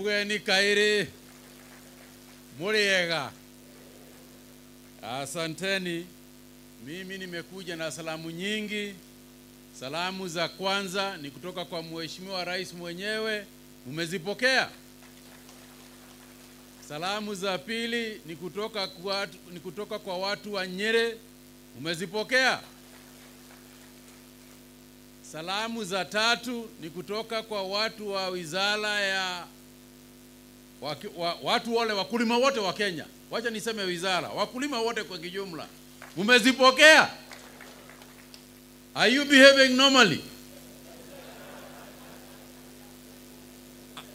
Mugeni kairi muriega. Asanteni. Mimi nimekuja na salamu nyingi. Salamu za kwanza ni kutoka kwa Mheshimiwa Rais mwenyewe, umezipokea? Salamu za pili ni kutoka kwa watu wa Nyeri, umezipokea? Salamu za tatu ni kutoka kwa watu wa wizara ya watu wale wakulima wote wa Kenya. Wacha niseme wizara, wakulima wote kwa kijumla. Umezipokea? Are you behaving normally?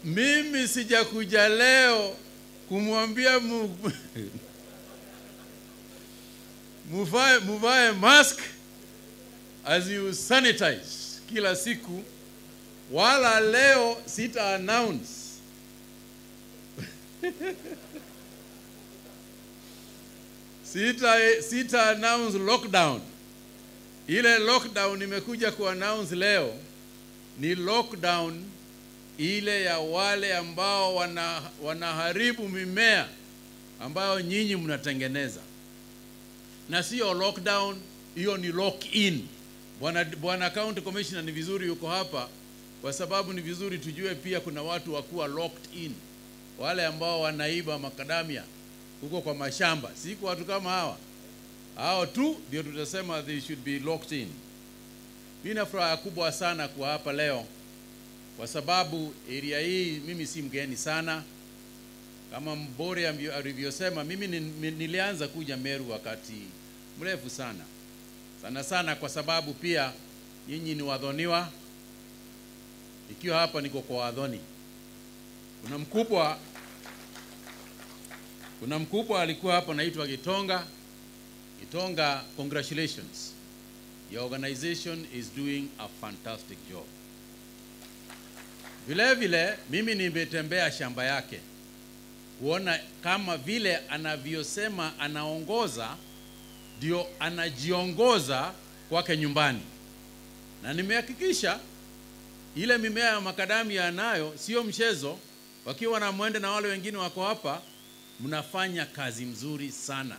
Mimi sijakuja leo kumwambia muvae mask as you sanitize kila siku, wala leo sita announce sita announce lockdown. Ile lockdown nimekuja ku announce leo ni lockdown ile ya wale ambao wanaharibu mimea ambayo nyinyi mnatengeneza. Na sio lockdown, hiyo ni lock in. Bwana County Commissioner, ni vizuri yuko hapa kwa sababu ni vizuri tujue pia kuna watu wakuwa locked in, wale ambao wanaiba makadamia huko kwa mashamba. Si kwa watu kama hawa. Hao tu ndio tutasema they should be locked in. Mimi na furaha kubwa sana kwa hapa leo kwa sababu area hii mimi si mgeni sana. Kama Mbore alivyosema, mimi nilianza kuja Meru wakati mrefu sana. Sana sana kwa sababu pia nyinyi ni wadhoniwa. Ikiwa hapa niko kwa wadhoni. Kuna mkubwa alikuwa hapa anaitwa Gitonga. Gitonga, congratulations. Your organization is doing a fantastic job. Vile vile mimi nimetembea shamba yake kuona kama vile anavyosema anaongoza ndio anajiongoza kwake nyumbani. Na nimehakikisha ile mimea ya makadamia anayo sio mchezo. Wakiwa na Mwende na wale wengine wako hapa, mnafanya kazi mzuri sana.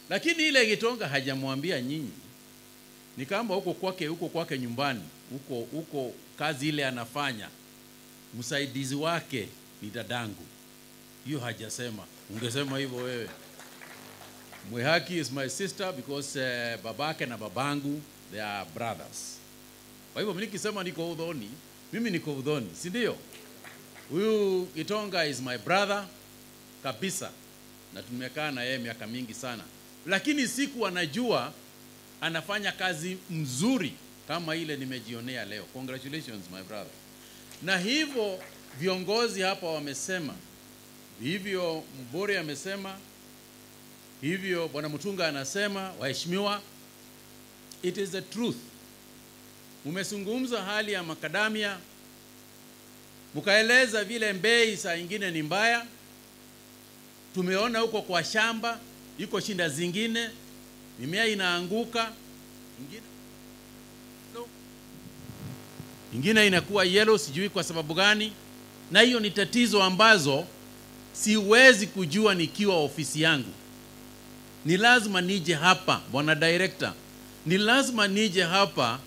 Lakini ile Gitonga hajamwambia nyinyi ni kama huko kwake nyumbani, huko kazi ile anafanya, msaidizi wake ni dadangu. Hiyo hajasema. Ungesema hivyo wewe. Mwehaki is my sister because babake na babangu they are brothers. Kwa hivyo mimi nikisema niko udhoni, mimi niko udhoni, si ndio? Huyu Gitonga is my brother kabisa. Na tumekaa na yeye miaka mingi sana. Lakini siku anajua anafanya kazi mzuri kama ile nimejionea leo. Congratulations my brother. Na hivyo viongozi hapa wamesema, hivyo Mbore amesema, hivyo Bwana Mutunga anasema, waheshimiwa, it is the truth. Umezungumza hali ya makadamia, mkaeleza vile bei saa nyingine ni mbaya. Tumeona huko kwa shamba iko shinda zingine, mimea inaanguka, ingine inakuwa yellow, sijui kwa sababu gani. Na hiyo ni tatizo ambazo siwezi kujua nikiwa ofisi yangu. Ni lazima nije hapa, Bwana Director. Ni lazima nije hapa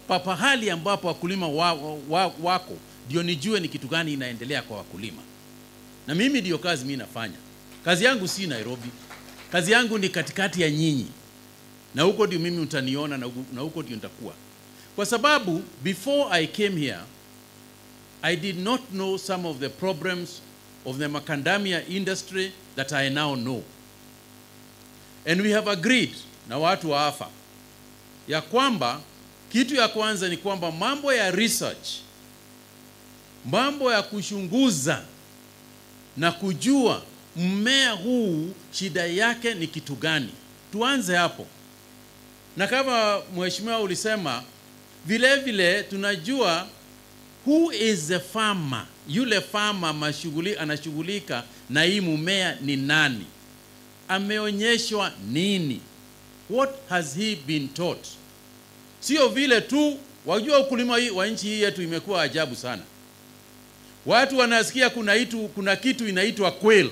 pahali ambapo wakulima wako, ndio nijue ni kitu gani inaendelea kwa wakulima. Na mimi ndio kazi mimi nafanya. Kazi yangu si Nairobi. Kazi yangu ni katikati ya nyinyi. Na huko ndio mimi utaniona, na huko ndio nitakuwa. Kwa sababu before I came here, I did not know some of the problems of the macadamia industry that I now know. And we have agreed na watu wa AFA ya kwamba kitu ya kwanza ni kwamba mambo ya research, mambo ya kuchunguza na kujua mmea huu shida yake ni kitu gani. Tuanze hapo. Na kama mheshimiwa ulisema, vile vile tunajua who is the farmer. Yule farmer anashughulika na hii mmea ni nani? Ameonyeshwa nini? What has he been taught? Sio vile tu, wajua ukulima wa nchi hii yetu imekuwa ajabu sana. Watu wanasikia kuna kitu inaitwa quail.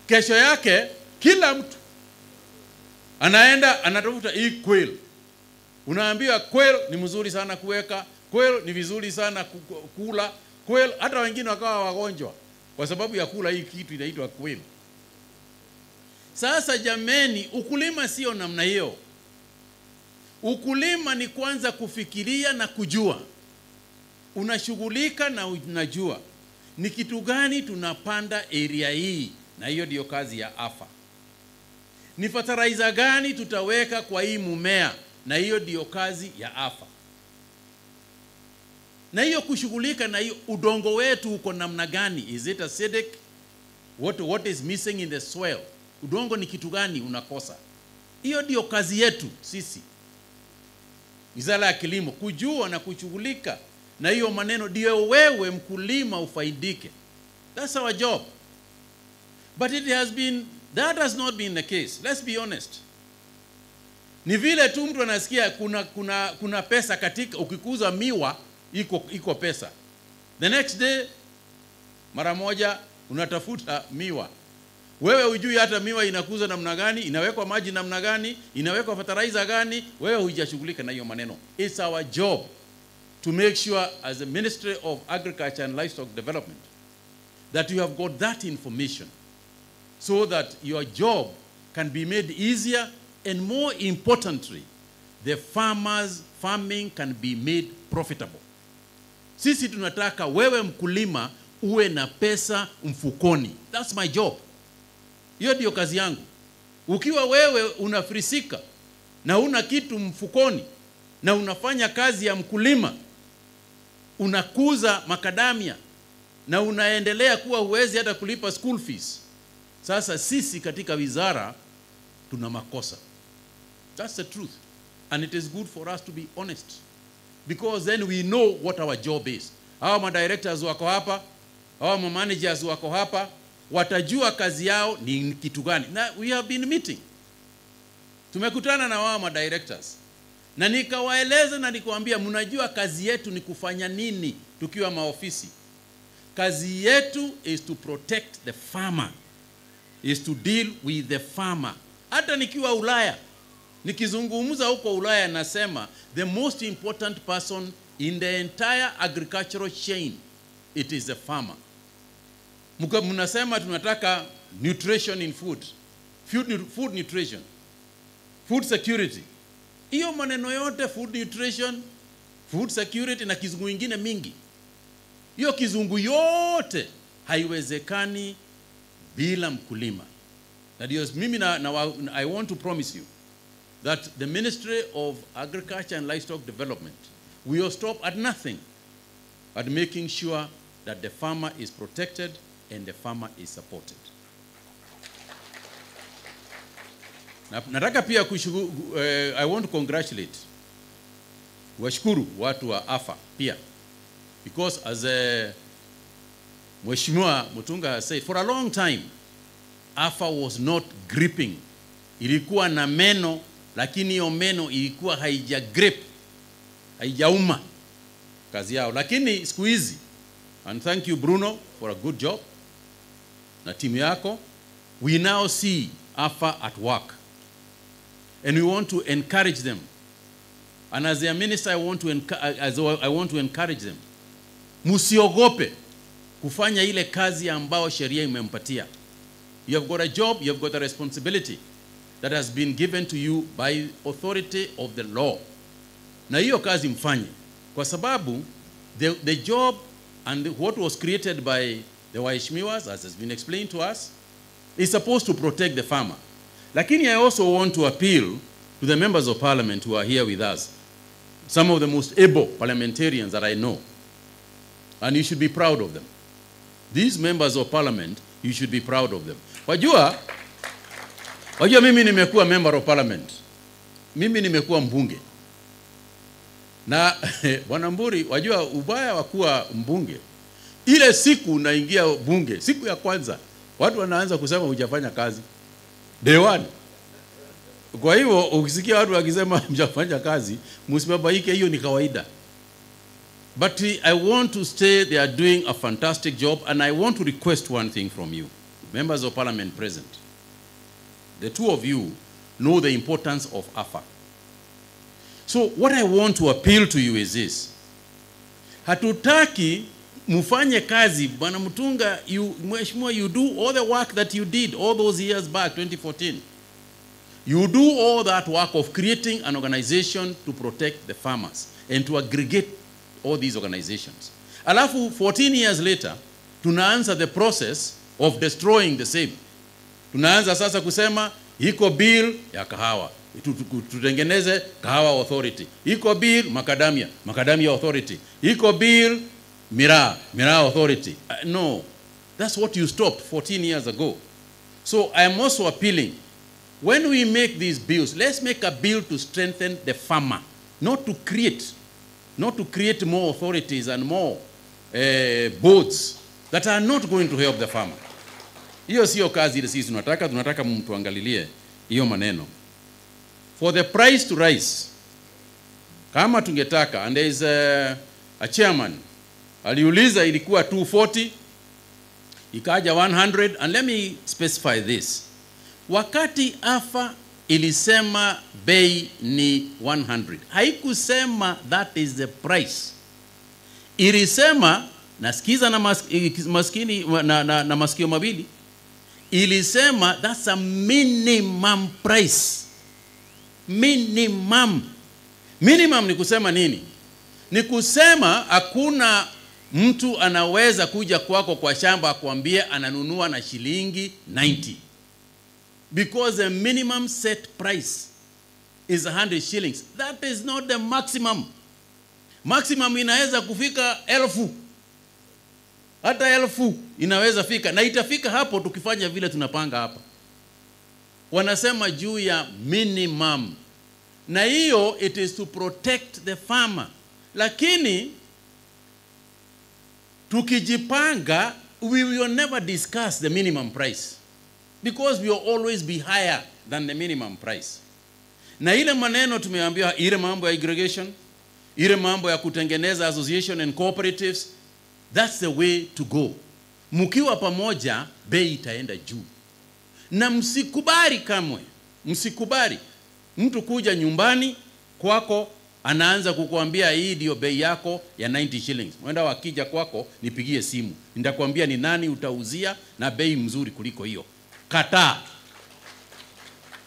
Kesho yake kila mtu anaenda anatafuta hii quail. Unaambiwa quail ni mzuri sana kuweka, quail ni vizuri sana kula, quail, hata wengine wakawa wagonjwa kwa sababu ya kula hii kitu inaitwa quail. Sasa jameni, ukulima sio namna hiyo. Ukulima ni kwanza kufikiria na kujua. Unashughulika na unajua ni kitu gani tunapanda area hii, na hiyo ndio kazi ya AFA. Ni fertilizer gani tutaweka kwa hii mumea, na hiyo ndio kazi ya AFA. Na hiyo kushughulika na hiyo udongo wetu uko namna gani? Is it acidic? What is missing in the soil? Udongo ni kitu gani unakosa? Hiyo ndio kazi yetu sisi, Wizara ya Kilimo, kujua na kushughulika na hiyo maneno ndio wewe mkulima ufaidike. That's our job. But it has been, that has not been the case. Let's be honest. Ni vile tu mtu anasikia kuna pesa katika, ukikuza miwa iko pesa. The next day mara moja unatafuta miwa. Wewe hujui hata miwa inakuza namna gani, inawekwa maji namna gani, inawekwa fertilizer gani, wewe hujashughulika na hiyo maneno. It's our job to make sure as the Ministry of Agriculture and Livestock Development that you have got that information so that your job can be made easier, and more importantly, the farmers' farming can be made profitable. Sisi tunataka wewe mkulima uwe na pesa mfukoni. That's my job. Hiyo ndio kazi yangu. Ukiwa wewe unafirisika na una kitu mfukoni na unafanya kazi ya mkulima, unakuza makadamia na unaendelea kuwa huwezi hata kulipa school fees. Sasa sisi katika wizara tuna makosa. That's the truth. And it is good for us to be honest, because then we know what our job is. Hawa ma directors wako hapa, hawa ma managers wako hapa, watajua kazi yao ni kitu gani. Na we have been meeting. Tumekutana na wao ma directors. Na nikawaeleza na nikawaambia, mnajua kazi yetu ni kufanya nini tukiwa maofisi. Kazi yetu is to protect the farmer, is to deal with the farmer. Hata nikiwa Ulaya, nikizungumza huko Ulaya nasema the most important person in the entire agricultural chain, it is the farmer. Mnasema tunataka nutrition in food, food nutrition, food security. Hiyo maneno yote, food nutrition, food security na kizungu ingine mingi. Hiyo kizungu yote haiwezekani bila mkulima. Na ndio mimi na I want to promise you that the Ministry of Agriculture and Livestock Development will stop at nothing but making sure that the farmer is protected and the farmer is supported. Na nataka pia kushukuru, I want to congratulate, washukuru watu wa AFA pia, because as a Mheshimiwa Mutunga has said, for a long time AFA was not gripping. Ilikuwa na meno, lakini hiyo meno ilikuwa haija grip, haijauma kazi yao. Lakini siku hizi, and thank you Bruno for a good job na timu yako, we now see AFA at work. And we want to encourage them. And as their minister, I want to encourage them. Musiogope kufanya ile kazi ambao sheria imempatia. You have got a job, you have got a responsibility that has been given to you by authority of the law. Na hiyo kazi mfanye. Kwa sababu, the job and what was created by the waheshimiwas, as has been explained to us, is supposed to protect the farmer. Lakini I also want to appeal to the members of parliament who are here with us, some of the most able parliamentarians that I know, and you should be proud of them. These members of parliament, you should be proud of them. Wajua mimi nimekuwa member of parliament. Mimi nimekuwa mbunge. Na Bwana Mburi, wajua ubaya wa kuwa mbunge. Ile siku unaingia bunge, siku ya kwanza, watu wanaanza kusema hujafanya kazi. Day one. Kwa hivyo ukisikia watu wakisema hujafanya kazi, msibabaike, hiyo ni kawaida. But I want to say they are doing a fantastic job, and I want to request one thing from you, members of parliament present. The two of you know the importance of AFA. So what I want to appeal to you is this. Hatutaki mufanye kazi, Bwana Mutunga, you, Mheshimiwa, you do all the work that you did all those years back, 2014. You do all that work of creating an organization to protect the farmers and to aggregate all these organizations. Alafu, 14 years later, tunaanza the process of destroying the same. Tunaanza sasa kusema, iko bill ya kahawa, tutengeneze kahawa authority. Iko bill macadamia, macadamia authority. Iko bill miraa, miraa authority. No, that's what you stopped 14 years ago. So I am also appealing, when we make these bills, let's make a bill to strengthen the farmer, not to create more authorities and more boards that are not going to help the farmer. Hiyo sio kazi ile sisi tunataka, tunataka mtuangalilie hiyo maneno. For the price to rise, kama tungetaka, and there is a chairman, aliuliza ilikuwa 240, ikaja 100, and let me specify this. Wakati AFA ilisema bei ni 100, haikusema that is the price. Ilisema, nasikiza na maskini na masikio mawili, ilisema that's a minimum price. Minimum. Minimum ni kusema nini? Ni kusema hakuna mtu anaweza kuja kwako kwa shamba akwambie ananunua na shilingi 90. Because the minimum set price is 100 shillings. That is not the maximum. Maximum inaweza kufika 1,000. Hata 1,000 inaweza fika. Na itafika hapo tukifanya vile tunapanga hapa. Wanasema juu ya minimum. Na hiyo it is to protect the farmer. Lakini tukijipanga, we will never discuss the minimum price. Because we will always be higher than the minimum price. Na ile maneno tumeambiwa, ile mambo ya aggregation, ile mambo ya kutengeneza association and cooperatives, that's the way to go. Mkiwa pamoja, bei itaenda juu. Na msikubali kamwe, msikubali mtu kuja nyumbani kwako anaanza kukuambia hii ndio bei yako ya 90 shillings. Mwenda wakija kwako nipigie simu, nitakwambia ni nani utauzia na bei mzuri kuliko hiyo. Kataa.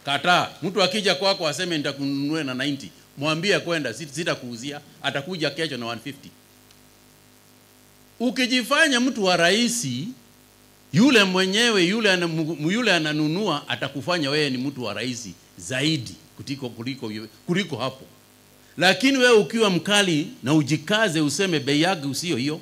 Kataa. Mtu akija kwako aseme nitakununua na 90, mwambie kwenda, sitakuuzia, atakuja kesho na 150. Ukijifanya mtu wa raisi, yule mwenyewe yule ananunua atakufanya wewe ni mtu wa raisi zaidi kuliko hapo. Lakini wewe ukiwa mkali na ujikaze useme bei yako usio hiyo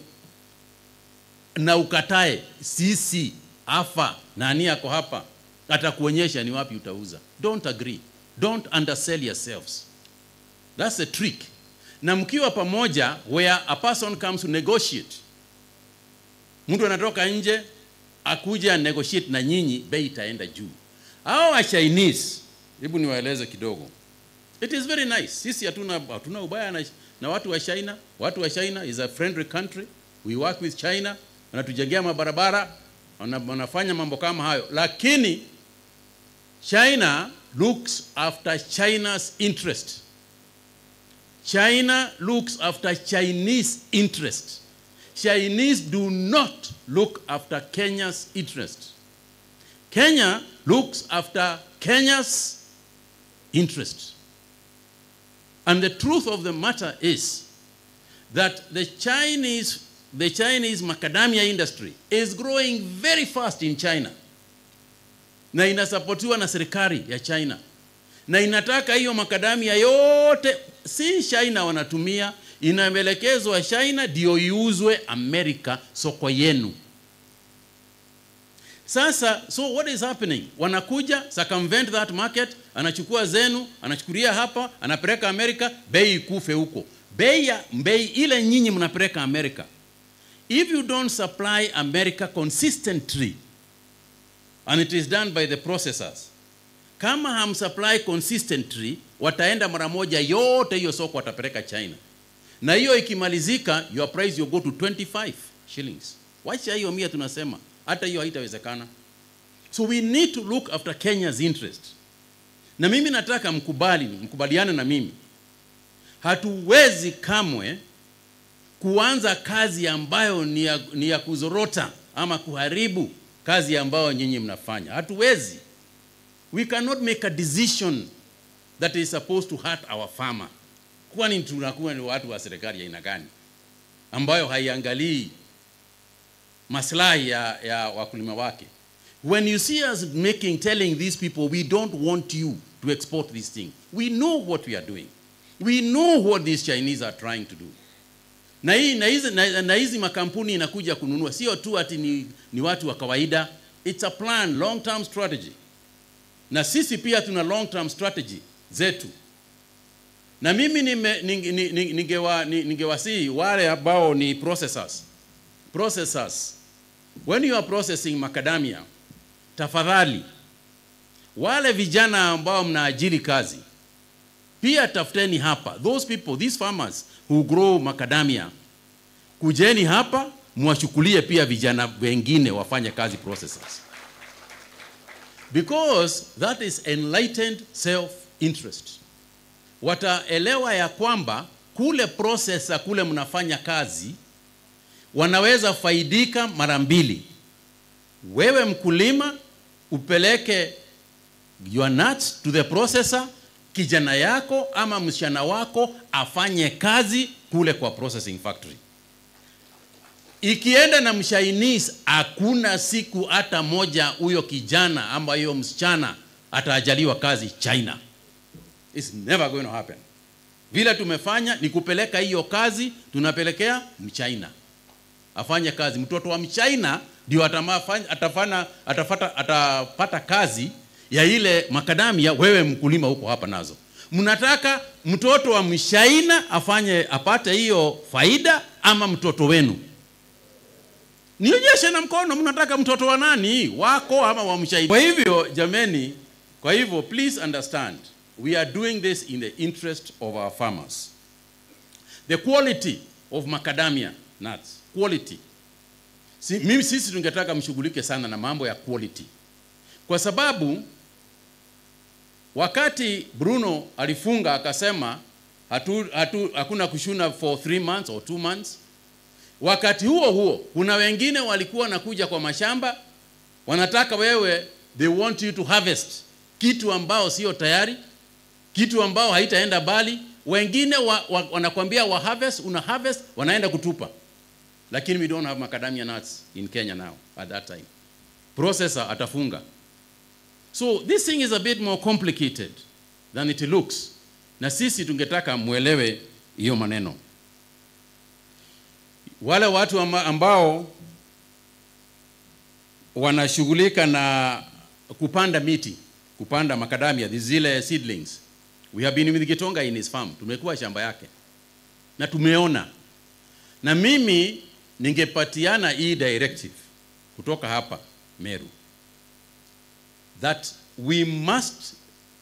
na ukatae, sisi AFA nani yako hapa atakuonyesha ni wapi utauza. Don't agree. Don't undersell yourselves. That's the trick. Na mkiwa pamoja, where a person comes to negotiate, mtu anatoka nje akuja negotiate na nyinyi, bei itaenda juu. Hao wa Chinese, hebu niwaeleze kidogo. It is very nice. Sisi hatuna ubaya na watu wa China. Watu wa China is a friendly country. We work with China. Wanatujengea mabarabara, wanafanya mambo kama hayo. Lakini China looks after China's interest. China looks after Chinese interest. Chinese do not look after Kenya's interest. Kenya looks after Kenya's interest. And the truth of the matter is that the Chinese macadamia industry is growing very fast in China. Na inasapotiwa na serikali ya China. Na inataka hiyo macadamia yote, si China wanatumia, inaelekezwa China ndio iuzwe Amerika, soko yenu. Sasa, so what is happening? Wanakuja, circumvent that market, anachukua zenu, anachukulia hapa, anapeleka Amerika, bei ikufe huko. Bei ile nyinyi mnapeleka Amerika. If you don't supply America consistently, and it is done by the processors, kama ham supply consistently, wataenda mara moja yote hiyo soko watapeleka China. Na hiyo ikimalizika, your price will go to 25 shillings. Wacha hiyo 100 tunasema, hata hiyo haitawezekana. So we need to look after Kenya's interest. Na mimi nataka mkubaliane na mimi. Hatuwezi kamwe kuanza kazi ambayo ni ya kuzorota ama kuharibu kazi ambayo nyinyi mnafanya. Hatuwezi. We cannot make a decision that is supposed to hurt our farmer. Kwani tunakuwa ni watu wa serikali ya aina gani ambayo haiangalii maslahi ya wakulima wake? When you see us telling these people, we don't want you to export this thing. We know what we are doing. We know what these Chinese are trying to do. Na hizi makampuni inakuja kununua. Sio tu ati ni watu wa kawaida. It's a plan, long-term strategy. Na sisi pia tuna long-term strategy zetu. Na mimi ningewasihi wale ambao ni processors. Processors. When you are processing macadamia, tafadhali, wale vijana ambao mnaajiri kazi, pia tafuteni hapa. Those people, these farmers who grow macadamia, kujeni hapa, mwashukulie pia vijana wengine wafanye kazi processors. Because that is enlightened self-interest. Wataelewa ya kwamba kule processor, kule mnafanya kazi, wanaweza faidika mara mbili. Wewe mkulima upeleke your nuts to the processor, kijana yako ama msichana wako afanye kazi kule kwa processing factory. Ikienda na mshainisi, hakuna siku hata moja huyo kijana ama huyo msichana ataajaliwa kazi China. It's never going to happen. Vile tumefanya ni kupeleka hiyo kazi, tunapelekea mchina afanye kazi. Mtoto wa mchina ndio atapata kazi ya ile macadamia, wewe mkulima huko hapa nazo. Mnataka mtoto wa mchina apate hiyo faida ama mtoto wenu? Nionyeshe na mkono, mnataka mtoto wa nani? Wako ama wa mchina? Kwa hivyo jameni, kwa hivyo please understand, we are doing this in the interest of our farmers. The quality of macadamia nuts, quality. Mimi sisi tungetaka mshughulike sana na mambo ya quality. Kwa sababu wakati Bruno alifunga akasema hakuna kushuna for 3 months or 2 months. Wakati huo huo kuna wengine walikuwa nakuja kwa mashamba wanataka wewe, they want you to harvest kitu ambao sio tayari, kitu ambao haitaenda bali. Wengine wanakuambia wa harvest, una harvest, wanaenda kutupa. Lakini we don't have macadamia nuts in Kenya now at that time. Processor atafunga. So this thing is a bit more complicated than it looks. Na sisi tungetaka muelewe hiyo maneno. Wale watu ambao wanashughulika na kupanda miti, kupanda macadamia, zile seedlings. We have been with Gitonga in his farm. Tumekuwa shamba yake. Na tumeona. Na mimi ningepatiana hii directive kutoka hapa Meru, that we must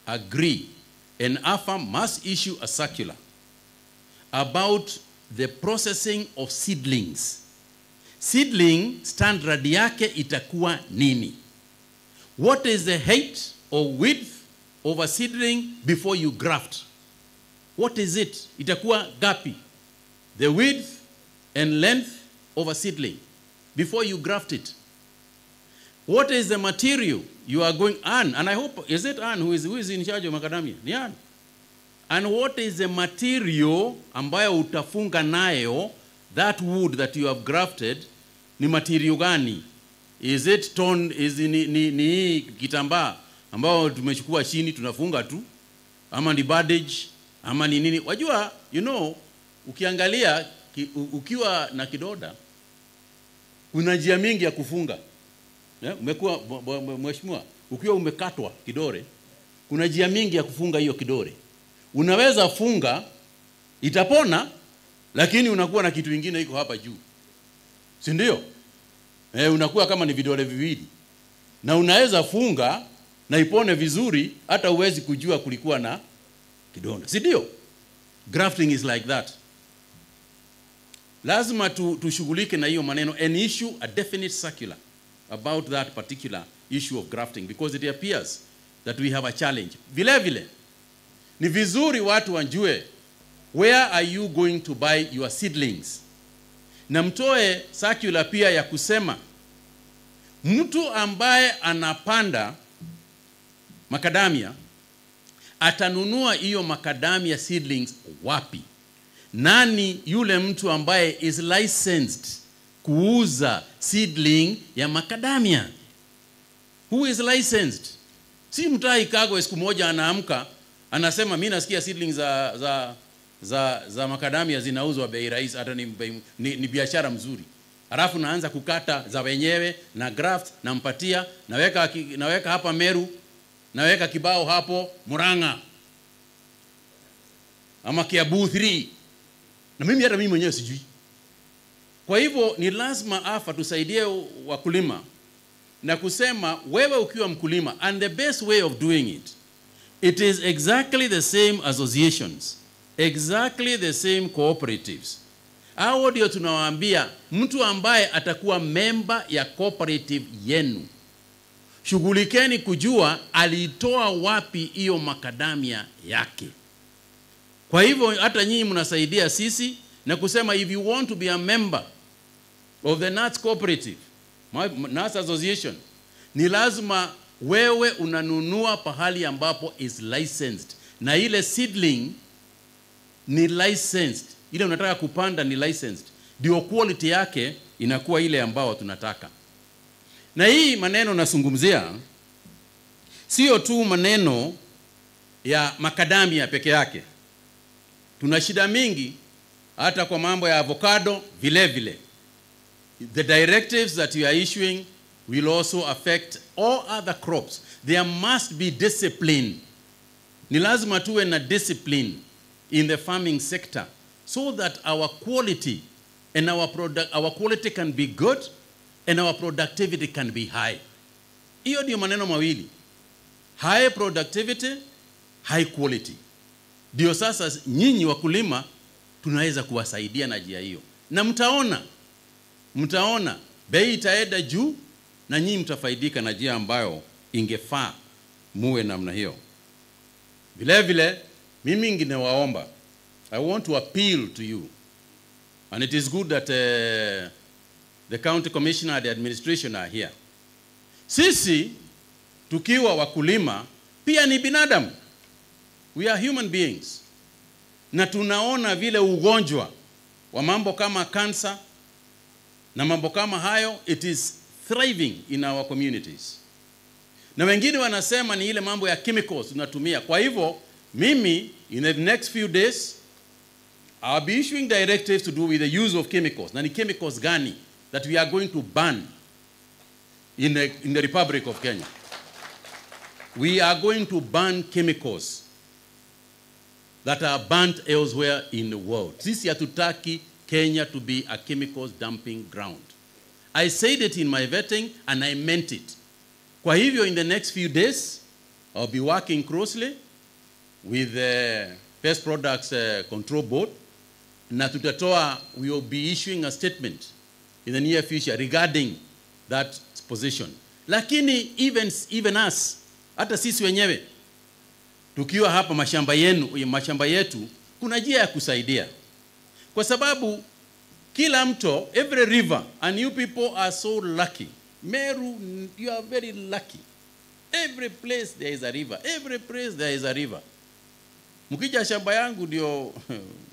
agree and AFA must issue a circular about the processing of seedlings. Seedling standard yake itakuwa nini? What is the height or width of a seedling before you graft? What is it? Itakuwa gapi? The width and length of a seedling before you graft it. What is the material you are going on? And I hope, is it Anne who is in charge of macadamia? Ni Anne. And what is the material ambayo utafunga nayo that wood that you have grafted? Ni material gani? Is it torn? Is ni kitambaa ambao tumechukua chini tunafunga tu, ama ni bandage, ama ni nini? Wajua, you know, ukiangalia ukiwa na kidoda kuna njia mingi ya kufunga. Umekuwa mheshimiwa, ukiwa umekatwa kidore, kuna njia mingi ya kufunga hiyo kidore. Unaweza funga itapona, lakini unakuwa na kitu kingine iko hapa juu, si ndio? Unakuwa kama ni vidole viwili. Na unaweza funga na ipone vizuri, hata uwezi kujua kulikuwa na kidonda, si ndio? Grafting is like that. Lazima tushughulike na hiyo maneno and issue a definite circular about that particular issue of grafting, because it appears that we have a challenge. Vile vile, ni vizuri watu wajue where are you going to buy your seedlings. Na mtoe circular pia ya kusema mtu ambaye anapanda makadamia atanunua hiyo makadamia seedlings wapi? Nani yule mtu ambaye is licensed kuuza seedling ya makadamia? Who is licensed? Si Mutahi Kagwe siku moja anaamka anasema mimi nasikia seedlings za makadamia zinauzwa bei rahisi, hata ni biashara mzuri. Halafu naanza kukata za wenyewe na graft nampatia, naweka hapa Meru, naweka kibao hapo Murang'a ama Kiambu 3. Na mimi hata mimi mwenyewe sijui. Kwa hivyo ni lazima AFA tusaidie wakulima na kusema wewe ukiwa mkulima, and the best way of doing it, it is exactly the same associations, exactly the same cooperatives. Hao ndio tunawaambia mtu ambaye atakuwa member ya cooperative yenu, shughulikeni kujua alitoa wapi hiyo makadamia yake. Kwa hivyo hata nyinyi mnasaidia sisi na kusema if you want to be a member of the Nuts Cooperative, Nuts Association, ni lazima wewe unanunua pahali ambapo is licensed. Na ile seedling ni licensed. Ile unataka kupanda ni licensed. Ndio quality yake inakuwa ile ambao tunataka. Na hii maneno nasungumzia sio tu maneno ya makadamia peke yake. Tuna shida mingi hata kwa mambo ya avocado vile vile. The directives that you are issuing will also affect all other crops. There must be discipline. Ni lazima tuwe na discipline in the farming sector so that our quality and our product, our quality can be good and our productivity can be high. Hiyo ndio maneno mawili. High productivity, high quality. Ndio sasa nyinyi wakulima tunaweza kuwasaidia na njia hiyo. Na mtaona bei itaenda juu na nyinyi mtafaidika na njia ambayo ingefaa muwe namna hiyo. Vile vile mimi ningewaomba, I want to appeal to you, and it is good that the county commissioner and the administration are here. Sisi tukiwa wakulima pia ni binadamu. We are human beings. Na tunaona vile ugonjwa wa mambo kama cancer na mambo kama hayo, it is thriving in our communities. Na wengine wanasema ni ile mambo ya chemicals tunatumia. Kwa hivyo mimi in the next few days I'll be issuing directives to do with the use of chemicals. Na ni chemicals gani that we are going to ban in the Republic of Kenya? We are going to ban chemicals that are banned elsewhere in the world. Sisi hatutaki Kenya to be a chemicals dumping ground. I said it in my vetting and I meant it. Kwa hivyo in the next few days, I'll be working closely with the Pest Products Control Board. Na tutatoa, we will be issuing a statement in the near future regarding that position. Lakini even us, hata sisi wenyewe, tukiwa hapa mashamba yenu, mashamba yetu, kuna njia ya kusaidia. Kwa sababu kila mto, every river, and you people are so lucky. Meru, you are very lucky. Every place there is a river. Every place there is a river. Mkija shamba yangu ndio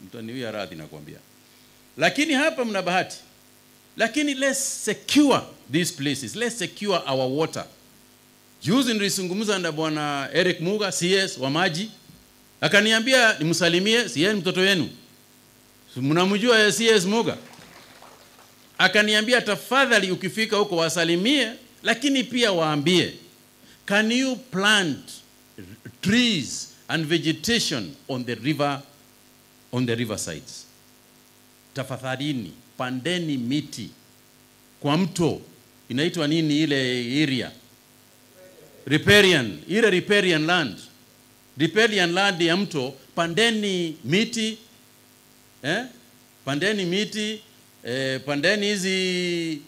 mtaniwia radhi nakwambia. Lakini hapa mna bahati. Lakini let's secure these places. Let's secure our water. Juzi nilizungumza na bwana Eric Muga, CS wa maji. Akaniambia nimsalimie, si yeye mtoto wenu. Mnamjua CS Muga? Akaniambia tafadhali ukifika huko wasalimie, lakini pia waambie, can you plant trees and vegetation on the river, on the riversides? Tafadhalini pandeni miti kwa mto. Inaitwa nini ile area? Riparian, ile riparian land. Riparian land ya mto, pandeni miti, Pandeni miti, Pandeni hizi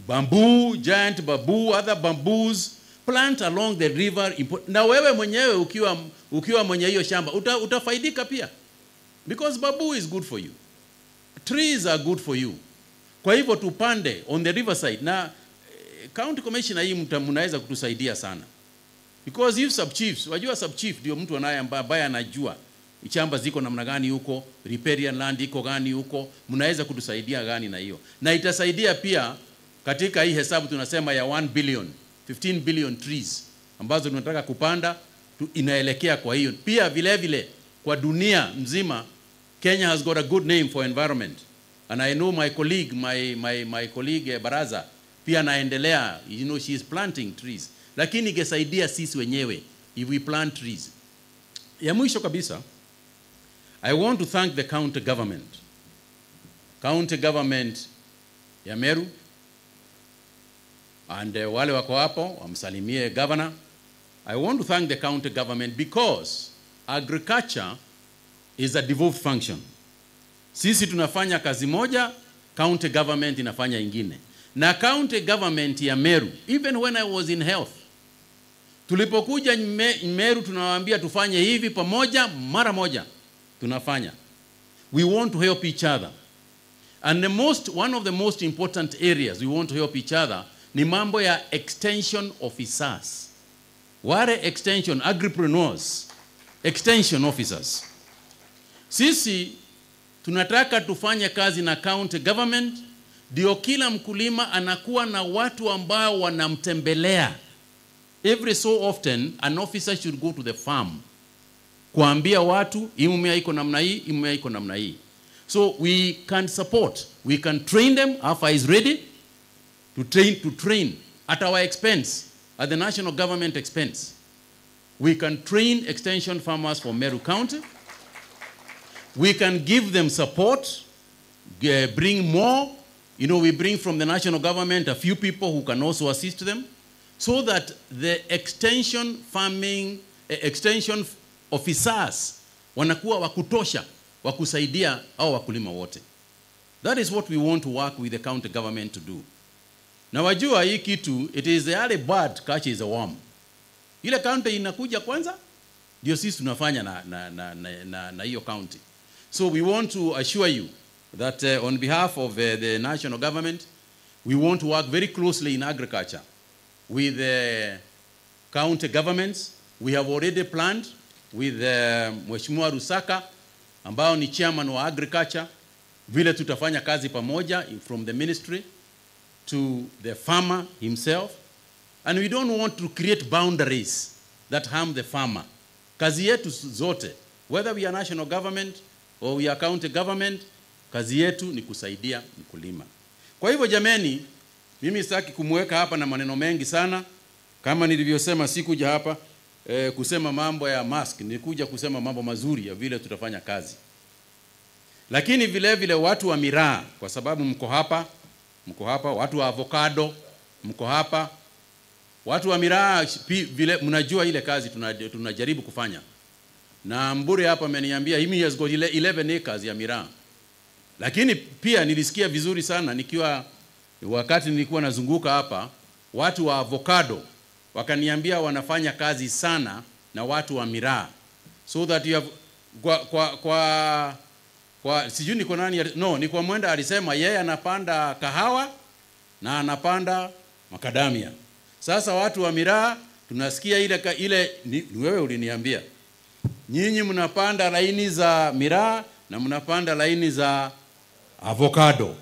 bamboo, giant bamboo, other bamboos, plant along the river. Na wewe mwenyewe ukiwa mwenye hiyo shamba utafaidika pia, because bamboo is good for you, trees are good for you. Kwa hivyo tupande on the riverside. Na county commissioner, hii mnaweza kutusaidia sana, because if sub chiefs, wajua sub chief ndio mtu anaye ambaye anajua shamba ziko namna gani huko, riparian land iko gani huko, mnaweza kutusaidia gani na hiyo. Na itasaidia pia katika hii hesabu tunasema ya 1 billion, 15 billion trees ambazo tunataka kupanda inaelekea kwa hiyo. Pia vile vile kwa dunia mzima, Kenya has got a good name for environment. And I know my colleague, my colleague Baraza pia anaendelea, you know, she is planting trees. Lakini ingesaidia sisi wenyewe if we plant trees. Ya mwisho kabisa, I want to thank the county government. County government ya Meru, and wale wako hapo wamsalimie governor. I want to thank the county government because agriculture is a devolved function. Sisi tunafanya kazi moja, county government inafanya ingine. Na county government ya Meru, even when I was in health, tulipokuja Meru tunawaambia tufanye hivi pamoja, mara moja tunafanya. We want to help each other. And one of the most important areas we want to help each other ni mambo ya extension officers. Wale extension agripreneurs, extension officers. Sisi tunataka tufanye kazi na county government, ndio kila mkulima anakuwa na watu ambao wanamtembelea. Every so often an officer should go to the farm kuambia watu hii mmea iko namna hii, hii mmea iko namna hii. So we can support, we can train them. AFA is ready to train at our expense, at the national government expense. We can train extension farmers for Meru County. We can give them support, bring more. You know, we bring from the national government a few people who can also assist them, so that the extension farming, extension officers wanakuwa wakutosha, wakusaidia au wakulima wote. That is what we want to work with the county government to do. Na wajua hii kitu, it is the early bird catches a worm. Ile county inakuja kwanza, ndio sisi tunafanya na hiyo county. So we want to assure you that on behalf of the national government, we want to work very closely in agriculture with the county governments. We have already planned with Mheshimiwa Rusaka, ambao ni chairman wa agriculture, vile tutafanya kazi pamoja from the ministry to the farmer himself. And we don't want to create boundaries that harm the farmer. Kazi yetu zote, whether we are national government or we are county government, kazi yetu ni kusaidia mkulima. Kwa hivyo jameni, mimi sitaki kumweka hapa na maneno mengi sana. Kama nilivyosema, sikuja hapa kusema mambo ya mask, nilikuja kusema mambo mazuri ya vile tutafanya kazi. Lakini vile vile watu wa miraa, kwa sababu mko hapa, watu wa avocado mko hapa, watu wa miraa vile mnajua ile kazi tunajaribu kufanya. Na Mburi hapa ameniambia he has got 11 acres ya miraa. Lakini pia nilisikia vizuri sana nikiwa wakati nilikuwa nazunguka hapa, watu wa avocado wakaniambia wanafanya kazi sana na watu wa miraa. So that you have kwa sijui ni kwa nani, no, ni kwa Mwenda alisema yeye anapanda kahawa na anapanda makadamia. Sasa watu wa miraa tunasikia ile ni wewe uliniambia, nyinyi mnapanda laini za miraa na mnapanda laini za avocado.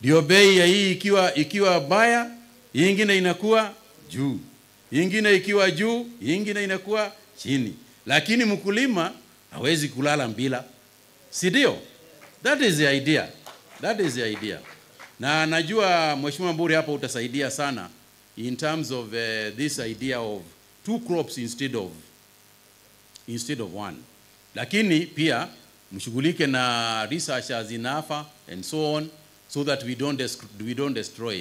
Ndio bei ya hii ikiwa baya, nyingine inakuwa juu. Nyingine ikiwa juu, nyingine inakuwa chini. Lakini mkulima hawezi kulala bila. Si ndio? That is the idea. That is the idea. Na najua Mheshimiwa Mburi hapo utasaidia sana in terms of this idea of two crops instead of one. Lakini pia mshughulike na researchers in AFA and so on, so that we don't destroy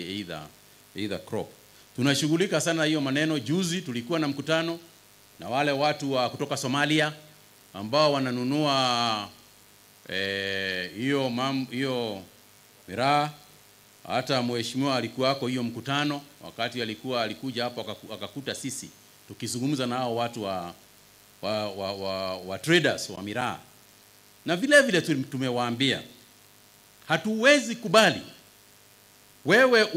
either crop. Tunashughulika sana hiyo maneno. Juzi tulikuwa na mkutano na wale watu wa kutoka Somalia ambao wananunua Hiyo hiyo miraa, hata mheshimiwa alikuwako hiyo mkutano, wakati alikuja hapo akakuta sisi tukizungumza na hao watu wa traders wa miraa. Na vile vile tumewaambia hatuwezi kubali wewe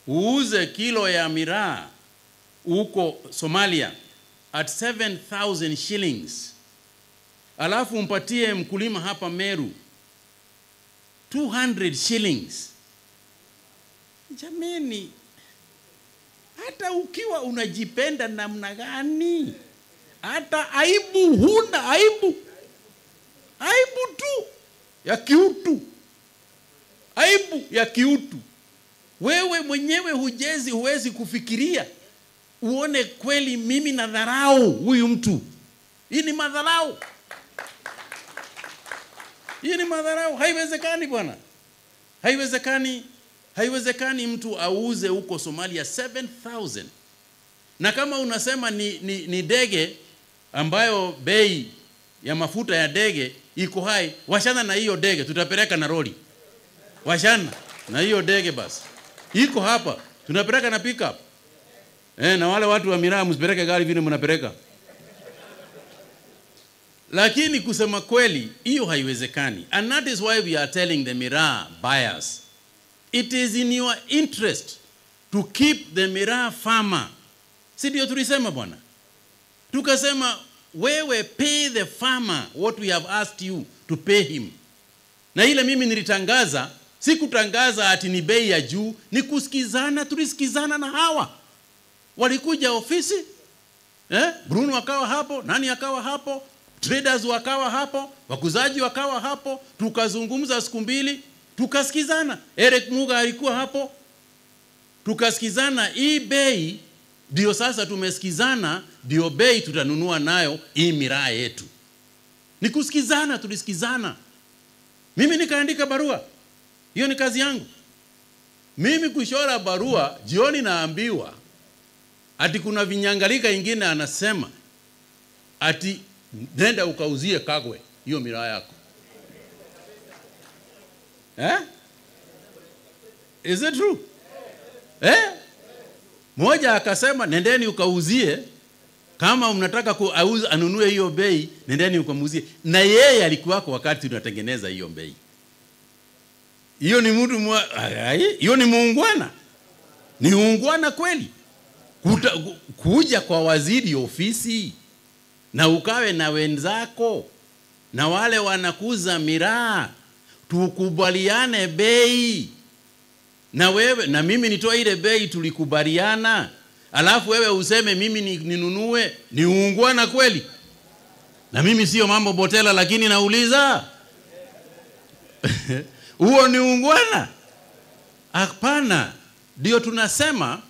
uuze kilo ya miraa huko Somalia at 7,000 shillings, alafu umpatie mkulima hapa Meru 200 shillings. Jameni, hata ukiwa unajipenda namna gani, hata aibu huna, aibu tu ya kiutu, aibu ya kiutu. Wewe mwenyewe huwezi kufikiria uone kweli mimi nadharau huyu mtu. Hii ni madharau. Hii ni madharau. Haiwezekani bwana. Haiwezekani. Haiwezekani mtu auze huko Somalia 7,000. Na kama unasema ni dege ambayo bei ya mafuta ya dege iko hai, washana na hiyo dege, tutapeleka na lori. Washana na hiyo dege basi. Iko hapa, tunapeleka na pick up. Na wale watu wa miraa msipeleke gari vile mnapeleka. Lakini kusema kweli hiyo haiwezekani. And that is why we are telling the miraa buyers, it is in your interest to keep the miraa farmer. Si ndio tulisema bwana? Tukasema wewe pay the farmer what we have asked you to pay him. Na ile mimi nilitangaza, sikutangaza ati ni bei ya juu, ni kusikizana, tulisikizana na hawa. Walikuja ofisi, Bruno akawa hapo, nani akawa hapo, traders wakawa hapo, wakuzaji wakawa hapo, tukazungumza siku mbili, tukasikizana. Eric Muga alikuwa hapo. Tukasikizana hii bei ndio sasa tumesikizana, ndio bei tutanunua nayo hii miraa yetu. Ni kusikizana, tulisikizana. Mimi nikaandika barua. Hiyo ni kazi yangu. Mimi kushora barua, jioni naambiwa ati kuna vinyangalika ingine anasema ati nenda ukauzie Kagwe hiyo miraa yako. Is it true? Mmoja akasema nendeni ukauzie, kama mnataka kuauza anunue hiyo bei, nendeni ukamuuzie. Na yeye alikuwako wakati tunatengeneza hiyo bei. Hiyo ni mtu hiyo ni muungwana. Ni muungwana kweli. Kuja kwa waziri ofisi na ukawe na wenzako na wale wanakuza miraa, tukubaliane bei. Na wewe na mimi nitoe ile bei tulikubaliana, alafu wewe useme mimi ninunue. Ni uungwana kweli? Na mimi sio mambo botela, lakini nauliza. Huo ni uungwana? Hapana. Ndio tunasema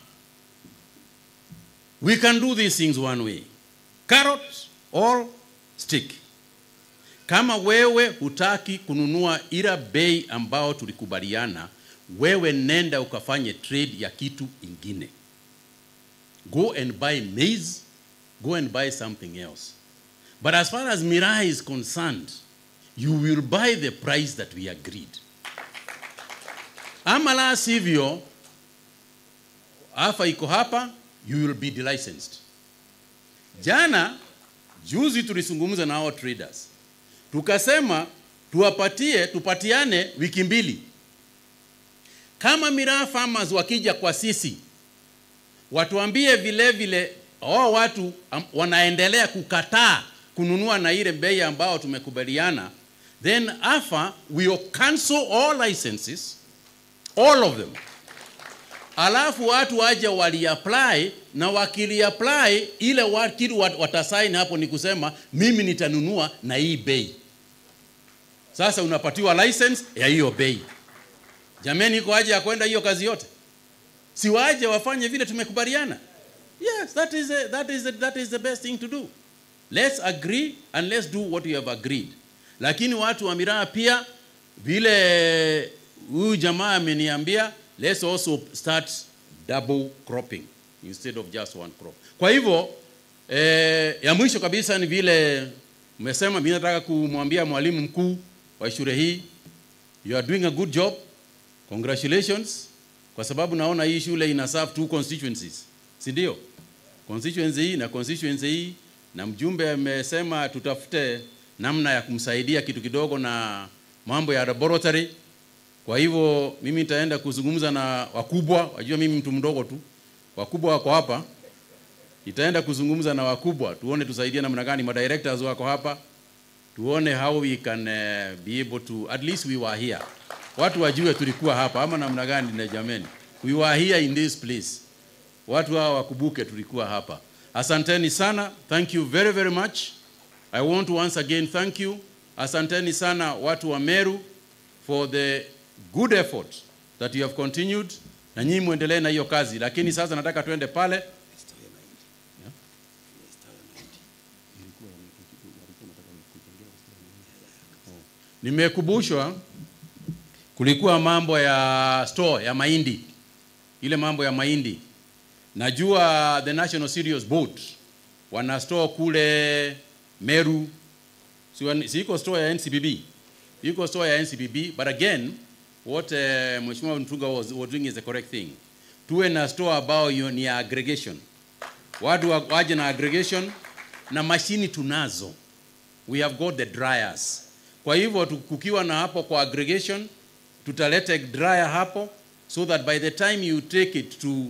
we can do these things one way. Carrot or stick. Kama wewe hutaki kununua ila bei ambao tulikubaliana, wewe nenda ukafanye trade ya kitu ingine. Go and buy maize, go and buy something else. But as far as miraa is concerned, you will buy the price that we agreed. Ama la sivyo, afa iko hapa, you will be delicensed. Jana, juzi tulizungumza na our traders. Tukasema, tupatiane wiki mbili. Kama miraa farmers wakija kwa sisi, watuambie vile vile, watu wanaendelea kukataa kununua na ile bei ambao tumekubaliana, then AFA will cancel all licenses, all of them. Alafu watu waje wali apply, na wakili apply ile wakili watasign hapo ni kusema mimi nitanunua na hii bei. Sasa unapatiwa license ya hiyo bei. Jameni, iko haja ya kwenda hiyo kazi yote? Si waje wafanye vile tumekubaliana? Yes, that is the best thing to do. Let's agree and let's do what we have agreed. Lakini watu wa miraa pia, vile huyu jamaa ameniambia, let's also start double cropping instead of just one crop. Kwa hivyo, ya mwisho kabisa ni vile Mmesema mimi nataka kumwambia mwalimu mkuu wa shule hii, you are doing a good job. Congratulations. Kwa sababu naona hii shule ina serve 2 constituencies. Si ndio? Constituency hii na constituency hii, na mjumbe amesema tutafute namna ya kumsaidia kitu kidogo na mambo ya laboratory. Kwa hivyo mimi nitaenda kuzungumza na wakubwa, wajua mimi mtu mdogo tu. Wakubwa wako hapa. Nitaenda kuzungumza na wakubwa, tuone tusaidie namna gani, ma directors wako hapa. Tuone how we can be able to, at least we were here. Watu wajue tulikuwa hapa ama namna gani na jameni. We were here in this place. Watu hawa wakubuke tulikuwa hapa. Asanteni sana. Thank you very very much. I want to once again thank you. Asanteni sana watu wa Meru for the good effort that you have continued. Na nyinyi muendelee na hiyo kazi. Lakini sasa nataka tuende pale. Nimekubushwa kulikuwa mambo ya store ya mahindi. Ile mambo ya mahindi. Najua the National Cereals Board wana store kule Meru. Si iko store ya NCPB. Iko store ya NCPB, but again what Mheshimiwa Mtunga was doing is the correct thing. Tuwe na store ambao ni aggregation. Watu waje na aggregation na mashini tunazo. We have got the dryers. Kwa hivyo kukiwa na hapo kwa aggregation, tutaleta dryer hapo so that by the time you take it to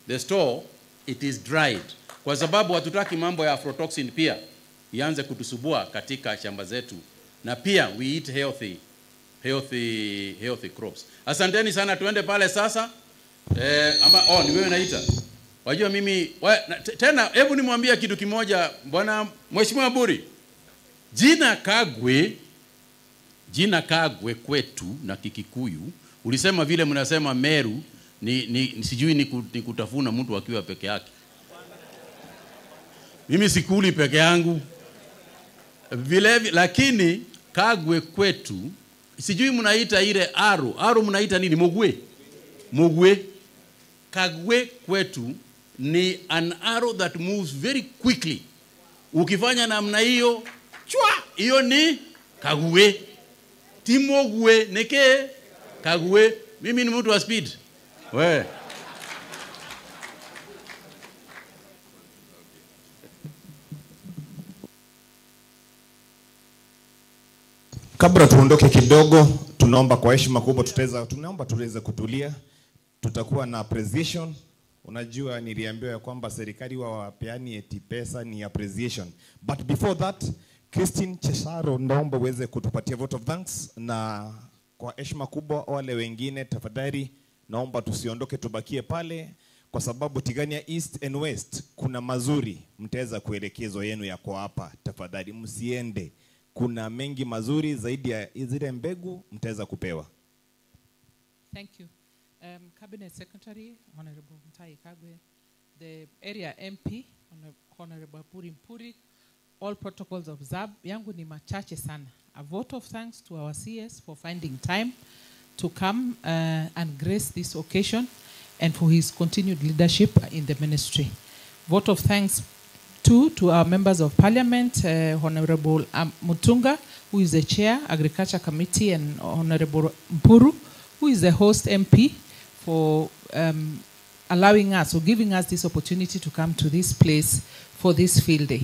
the store it is dried. Kwa sababu hatutaki mambo ya aflatoxin pia ianze kutusubua katika shamba zetu, na pia we eat healthy crops. Asanteni sana, tuende pale sasa. Ama ni wewe naita. Wajua mimi tena hebu nimwambie kitu kimoja bwana Mheshimiwa Buri. Jina Kagwe kwetu na Kikikuyu, ulisema vile mnasema Meru ni sijui ni kutafuna mtu akiwa peke yake. Mimi sikuli peke yangu. Vile lakini Kagwe kwetu sijui mnaita ile aru, aru mnaita nini? Mugwe. Mugwe. Kagwe kwetu ni an arrow that moves very quickly. Ukifanya namna hiyo, chwa, hiyo ni Kagwe. Timogwe neke Kagwe. Mimi ni mtu wa speed. We. Kabla tuondoke kidogo, tunaomba kwa heshima kubwa tunaomba tuweze kutulia. Tutakuwa na appreciation. Unajua niliambiwa kwamba serikali wawapeani eti pesa ni appreciation. But before that, Christine Chesaro naomba uweze kutupatia vote of thanks, na kwa heshima kubwa wale wengine tafadhali naomba tusiondoke, tubakie pale kwa sababu Tigania East and West kuna mazuri mtaweza kuelekezwa yenu yako hapa. Tafadhali msiende. Kuna mengi mazuri zaidi ya zile mbegu mtaweza kupewa. Thank you. Cabinet Secretary, Honorable Mutahi Kagwe, the area MP, Honorable Aburi Mpuri, all protocols observed. Yangu ni machache sana. A vote of thanks to our CS for finding time to come and grace this occasion and for his continued leadership in the ministry. Vote of thanks to our members of parliament, Honorable Mutunga, who is the chair, Agriculture Committee, and Honorable Mpuru, who is the host MP, for allowing us or giving us this opportunity to come to this place for this field day.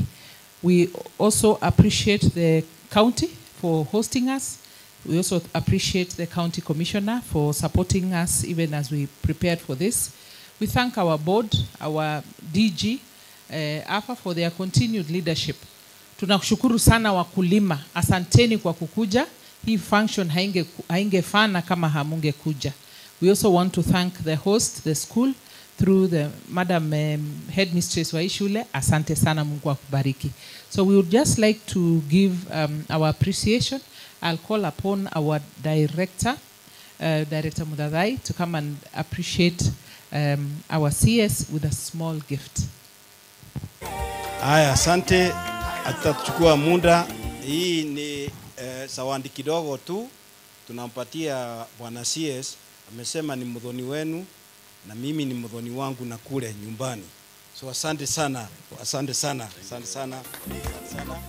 We also appreciate the county for hosting us. We also appreciate the county commissioner for supporting us even as we prepared for this. We thank our board, our DG, AFA, for their continued leadership. Tunakushukuru sana wakulima. Asanteni kwa kukuja. Hii function haingefana kama hamungekuja. We also want to thank the host, the school, through the Madam Headmistress wa shule. Asante sana, Mungu akubariki. So we would just like to give our appreciation. I'll call upon our director, Director Mudadai, to come and appreciate our CS with a small gift. Aya, asante. Atachukua muda. Hii ni zawadi kidogo tu tunampatia bwana CS. Amesema ni mdhoni wenu na mimi ni mdhoni wangu na kule nyumbani. So asante sana, asante sana, asante sana, asante sana.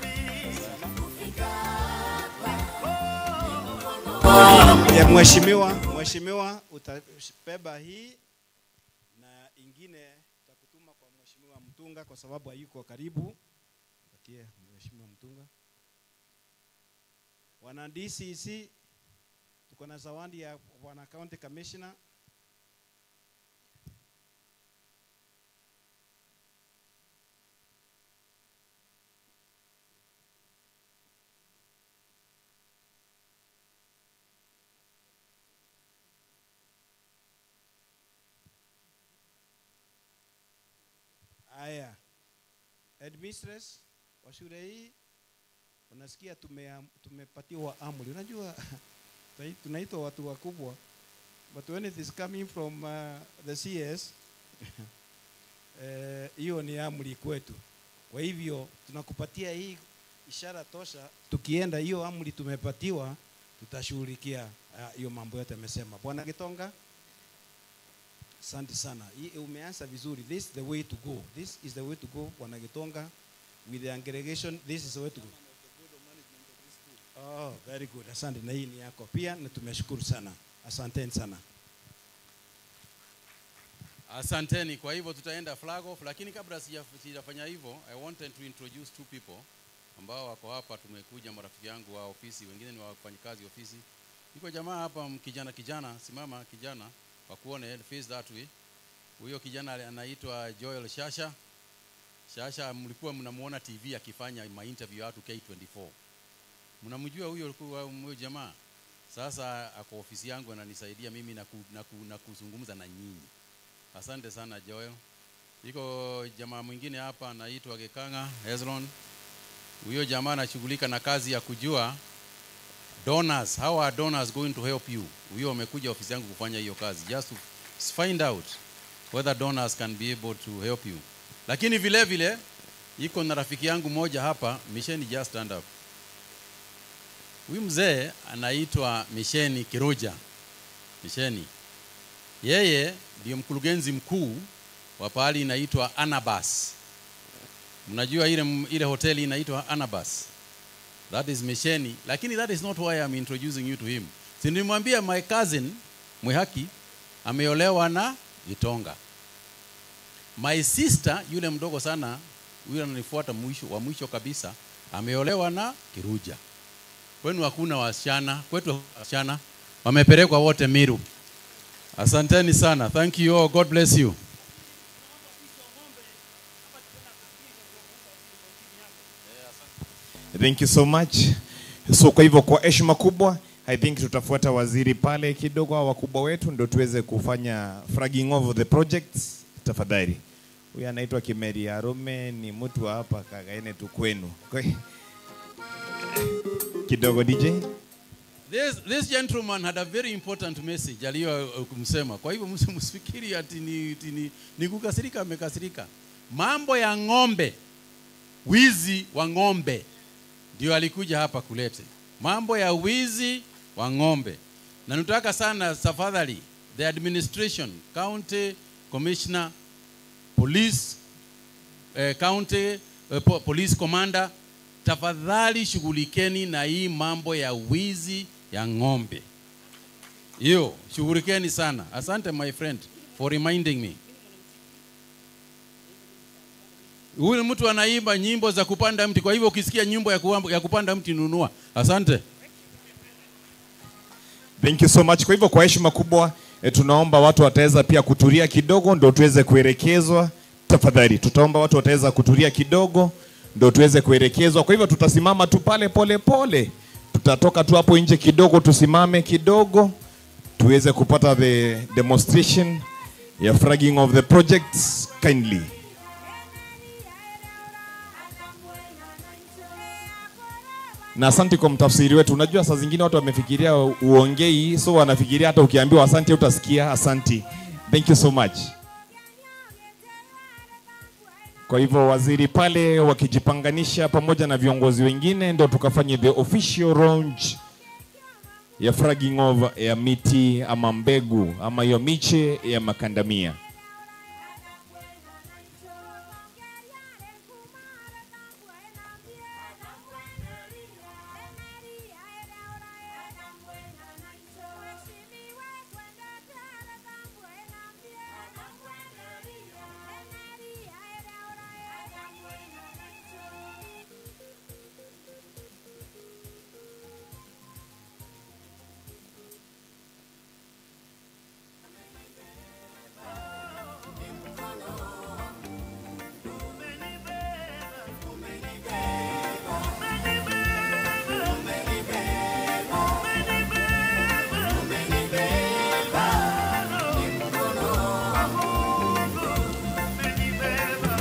Ya mheshimiwa utabeba hii na ingine tutakutuma kwa Mheshimiwa Mtunga kwa sababu hayuko karibu. Patie Mheshimiwa Mtunga. Wana DCC tuko na zawadi ya Bwana County Commissioner. Aya, headmistress wa shule hii, unasikia tumepatiwa amri. Unajua tunaitwa watu wakubwa, but when it is coming from the CS hiyo ni amri kwetu. Kwa hivyo tunakupatia hii ishara tosha, tukienda hiyo amri tumepatiwa tutashughulikia hiyo mambo yote amesema. Bwana Gitonga, asante sana. Umeanza vizuri. This is the way to go. This is the way to go, Bwana Gitonga, with the aggregation. This is the way to go. Oh, very good. Asante, na hii ni yako pia na tumeshukuru sana. Asanteni sana. Asanteni. Kwa hivyo tutaenda flag off, lakini kabla sijafanya hivyo, I wanted to introduce two people ambao wako hapa. Tumekuja marafiki yangu wa ofisi, wengine ni wafanyikazi ofisi. Yuko jamaa hapa, kijana, simama kijana wakuone, face that way. Huyo kijana anaitwa Joel Shasha. Shasha mlikuwa mnamuona TV akifanya ma interview watu K24. Mnamjua huyo jamaa? Sasa ako ofisi yangu ananisaidia mimi na kuzungumza na nyinyi. Asante sana Joel. Iko jamaa mwingine hapa anaitwa Gekanga Hezron. Huyo jamaa anashughulika na kazi ya kujua donors, how are donors going to help you? Huyo amekuja ofisi yangu kufanya hiyo kazi, just to find out whether donors can be able to help you. Lakini vile vile iko na rafiki yangu moja hapa, Misheni, just stand up. Huyu mzee anaitwa Misheni Kiruja. Misheni, yeye ndio mkurugenzi mkuu wa pahali inaitwa Anabas. Mnajua ile hoteli inaitwa Anabas. That is Misheni. Lakini that is not why I'm introducing you to him. Si nilimwambia my cousin Mwihaki ameolewa na Gitonga. My sister yule mdogo sana, yule ananifuata mwisho wa mwisho kabisa, ameolewa na Kiruja. Kwenu hakuna wasichana, kwetu wasichana wamepelekwa wote Miru. Asanteni sana. Thank you all. God bless you. Thank you so much. So kwa hivyo kwa heshima kubwa, I think tutafuata waziri pale kidogo au wakubwa wetu ndio tuweze kufanya flagging off the projects tafadhali. Huyu anaitwa Kimeri Arome, ni mtu hapa Kagaene tu kwenu. Okay. Kidogo DJ. This gentleman had a very important message aliyo kumsema. Kwa hivyo msifikiri ati ni kukasirika, amekasirika. Mambo ya ng'ombe, wizi wa ng'ombe ndio alikuja hapa kulete. Mambo ya wizi wa ng'ombe. Na nataka sana tafadhali the administration, county commissioner, police, county police commander, tafadhali shughulikeni na hii mambo ya wizi ya ng'ombe. Hiyo shughulikeni sana. Asante my friend for reminding me. Huyu mtu anaimba nyimbo za kupanda mti. Kwa hivyo ukisikia nyimbo ya kupanda mti nunua. Asante. Thank you so much. Kwa hivyo kwa heshima kubwa tunaomba watu wataweza pia kutulia kidogo ndio tuweze kuelekezwa. Tafadhali tutaomba watu wataweza kutulia kidogo ndio tuweze kuelekezwa. Kwa hivyo tutasimama tu pale pole pole. Tutatoka tu hapo nje kidogo, tusimame kidogo tuweze kupata the demonstration ya flagging of the projects kindly. Na asante kwa mtafsiri wetu. Unajua saa zingine watu wamefikiria uongei, so wanafikiria hata ukiambiwa asante utasikia asante. Thank you so much. Kwa hivyo waziri pale wakijipanganisha pamoja na viongozi wengine ndio tukafanye the official launch ya flagging of ya miti ama mbegu ama hiyo miche ya makandamia.